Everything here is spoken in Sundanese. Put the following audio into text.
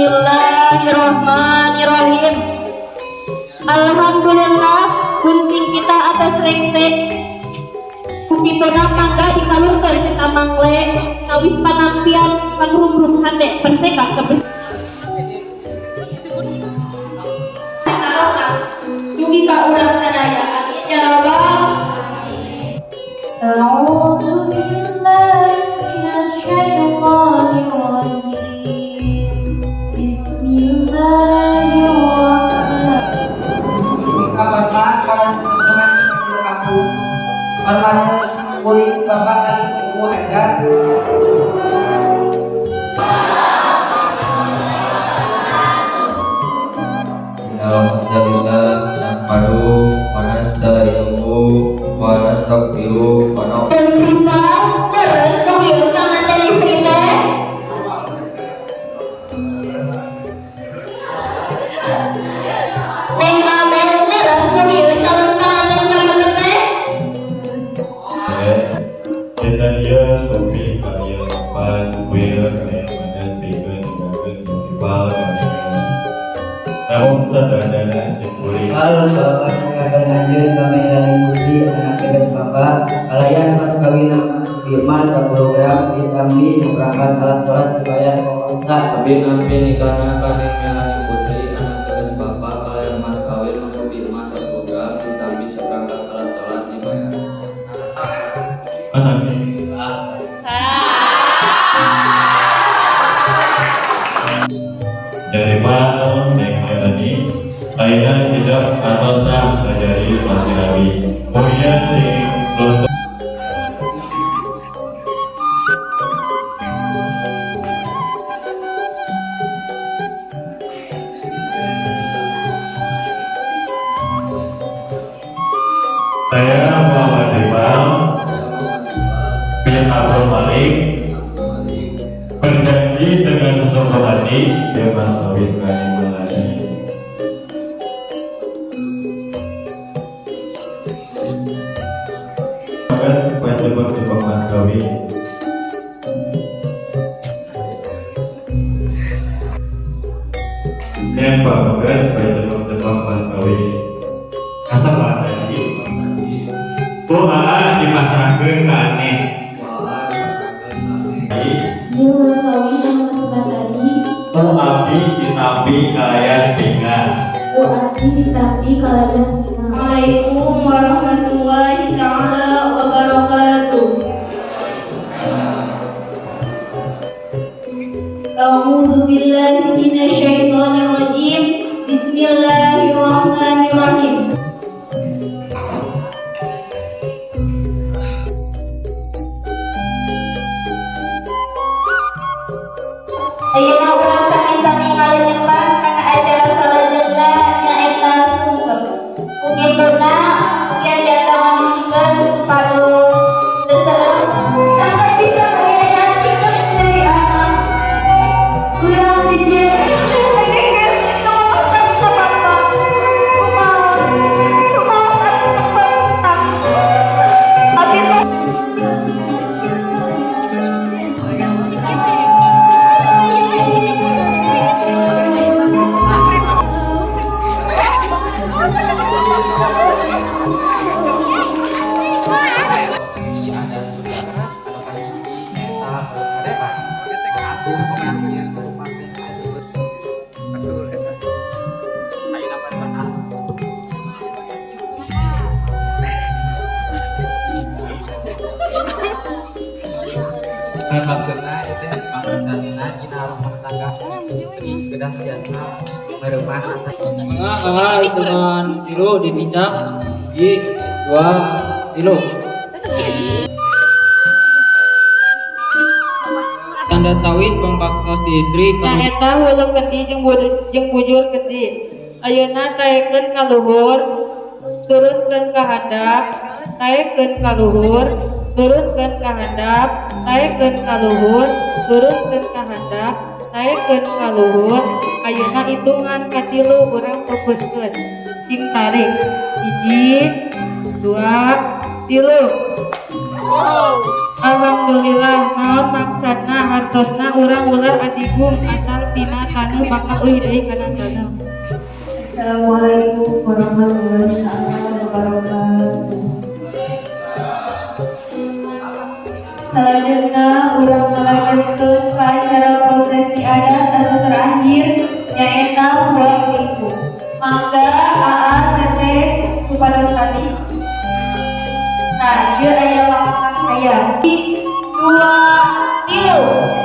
Bismillahirrahmanirrahim. Alhamdulillah gunting kita atas rengse. Kukituna mangga dikalurkeun ka Mangle kawis panampian pangrumrum hate perseka kebersih. Dugi ka urang sadaya amin ya rabbal. A'udzu billahi minasyaitonir rajim. Bismillahirrahmanirrahim. Kabar kalau teman kampung hormat kuring bapak dan ibu aja. Alhamdulillah nahmadu wa nasta'inuhu wa nastaghfiruh wa na'udzu. Leres nu panganten istri teh. Neng Amel leres nu calon panganten pameget teh. Dinten ieu Sofi kaya Nopan Will aya pada Steven Gagen Festival kaya namun sadadana jeung Halo bapak ngagan anjeun kami Putri anak tegas bapak kalayan mas kawin firman 10 gram ditambi seperangkat alat sholat dibayar pemerintah. Abi nampi nikahna ka Neng Melani Putri anak tegas bapak kalayan mas kawin Firman 10 gram ditambi seperangkat alat sholat dibayar. Anak dari Neng Melani ayeuna tidak atau sah menjadi masih lagi. Kemudian sing lontar. Saya Muhammad Iqbal bin Abdul Malik berjanji dengan sungguh hati dengan kawin Melani. Wajib mas kawin. Yang pameget wajib mas kawin. Asal tadi. Ku aa dipasrahkeun ka aneh. Ku abdi ditampi kalayan bingah. Ku abdi ditampi kalayan bingah. Assalamualaikum warahmatullahi taala wabarakatuh. A'udzu billahi minasyaitonir rajim. Bismillahirrahmanirrahim. Ayeuna urang sami-sami ngalenyepan kana acara salajengna nyaeta sungkem. Ku kituna ugi tiasa ngondisikeun supados teu seueur sampai bisa ngayakeun deui anak. Urang dijieun Dengan tilu ditincak 1, 2, 3. Tanda tawis pembaktos di istri. Nah eta hulu kendi jeung bujur kendi. Ayeuna taekeun ka luhur, turunkeun ka handap, taekeun ka luhur, turunkeun ka handap, taekeun ka luhur, turunkeun ka handap, taekeun ka luhur. Ayeuna hitungan katilu urang peupeutkeun. Cing tarik. 1, 2, 3. Alhamdulillah naon maksudna hartosna urang ulah adigung asal tina tanah. taneuh bakal uih deui kana taneuh. Assalamualaikum warahmatullahi wabarakatuh. Selanjutnya urang melanjutkan ke acara prosesi adat atau terakhir, nyaeta buat liku. Mangga AA, Teteh, supados tadi. Nah, ieu aya lapangan saya. Dua, tilu.